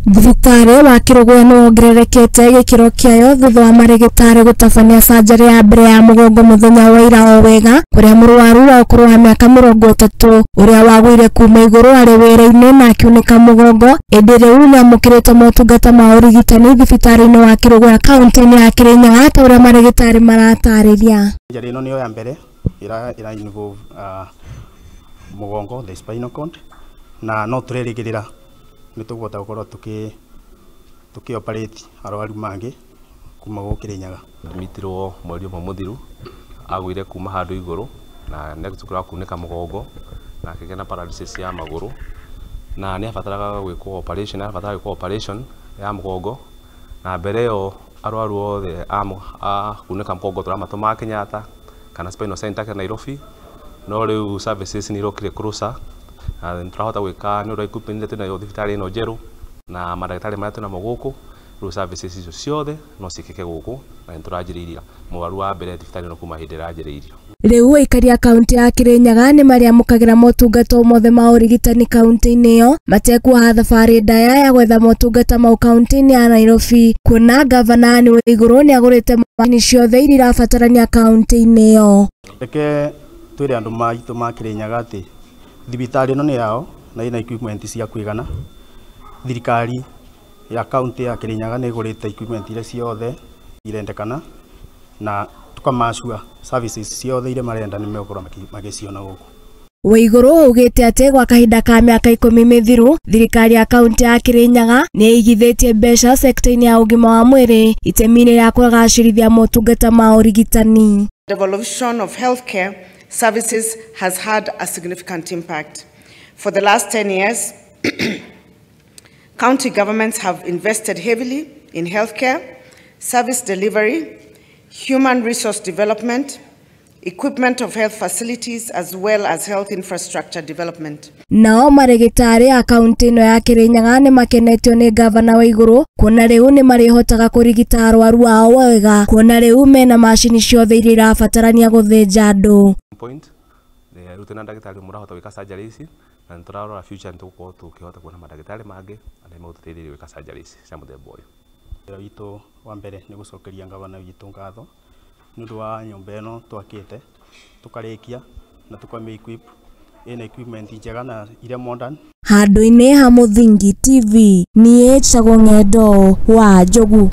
Thibitarĩ wa Kĩrũgũya nĩwongererekete gĩkĩro kĩayo thutha wa marĩgĩtarĩ gũtabania canjarĩ ya mbere ya mũgongo mũthenya wa ira o wega kũrĩa mũrwaru wa ũkũrũ wa mĩaka 30 ũrĩa wagũire kuma igũrũ arĩ wĩra-inĩ na akiunĩka mũgongo ĩndĩ rĩu nĩamũkĩrĩte motungata ma ũrigitani thibitarĩ-inĩ wa Kĩrũgũya kaunti-inĩ ya Kĩrĩnyaga ta ũrĩa marĩgĩtarĩ maratarĩria. Njarĩ ĩno nĩyo ya mbere ĩra involve mũgongo, the spinal cord, na no tũrerĩgĩrĩra nĩ tũkũhota gũkorwo tũkĩ operate arwaru mangĩ kuma gũkũ Kĩrĩnyaga. Admitirwo mweri ũmwe mũthiru, agũire kuma handũ igũrũ na nĩ kunĩka mũgongo na akĩgĩa na paralysis ya magũrũ na nĩ abataraga gwĩkwo operation, abataraga gwĩkwo operation ya mũgongo na mbere ĩyo arwaru othe a kunĩka mũgongo tũramatũmaga Kenyatta kana Spinal Center Nairobi, no rĩu services nĩ irokire closer na nĩ tũrahota gwĩka nĩ ũndũ wa equipment ĩrĩa twĩnayo thibitarĩ ĩno njerũ na mandagĩtarĩ marĩa twĩnamo gũkũ, rĩu services icio ciothe no ciĩkĩke gũkũ na nĩ tũranjĩrĩirie mũrwaru wa mbere thibitarĩ ĩno kuma hĩndĩ ĩranjĩrĩirio. Rĩu aikari a kaunti ya Kĩrĩnyaga nĩ marĩamũkagĩra motungata mothe ma ũrigitani kaunti-inĩ ĩyo matekuoha thabarĩ ndaya ya gwetha motungata mau kaunti-inĩ ya Nairobi, kuona gavana Anne Waigũrũ nĩagũrĩte macini ciothe iria irabatarania kaunti-inĩ ĩyo. Reke twĩre andũ maitũ ma Kĩrĩnyaga atĩ thibitarĩ ĩno nĩ yao na ĩna equipment cia kũigana. Thirikari ya kaunti ya Kĩrĩnyaga nĩ ĩgũrĩte equipment iria ciothe irendekana na tukamacua services ciothe iria marenda nĩ megũkorwo magĩciona gũkũ. Waigũrũ augĩte atĩ gwa kahinda ka mĩaka 10 mĩthiru thirikari ya kaunti ya Kĩrĩnyaga nĩ ĩigithĩtie mbeca sekta-inĩ ya ũgima wa mwĩrĩ itemi-inĩ rĩa kũgacĩrithia motungata ma ũrigitani. Devolution of healthcare services has had a significant impact. For the last 10 years, county governments have invested heavily in healthcare, service delivery, human resource development, equipment of health facilities, as well as health infrastructure development. Nao marĩgĩtarĩ a kaunti ĩno ya Kĩrĩnyaga nĩ makenetio nĩ gavana Waigũrũ kuona rĩu nĩ marĩhotaga kũrigita arwaru ao wega kuona rĩu mena macini ciothe iria irabatarania gũthĩnja andũ. Point rĩu twĩna ndagĩtarĩ ũmwe ũrahota gwĩka surgery ici na nĩ tũrarora future nĩ tũgũkorwo tũkĩhota kuona mandagĩtarĩ mangĩ arĩa megũtũteithĩrĩria gwĩka surgery ici cia mũthemba ũyũ. Wĩra witũ wa mbere nĩ gũcokeria gavana witũ ngatho nĩ ũndũ wa nyũmba ĩno twakĩte tũkarĩkia na tũkamĩ equip ĩna equipment njega na iria modern. Handũ-inĩ ha Mũthingi TV niĩ njĩtagwo Ng'endo wa Njogu.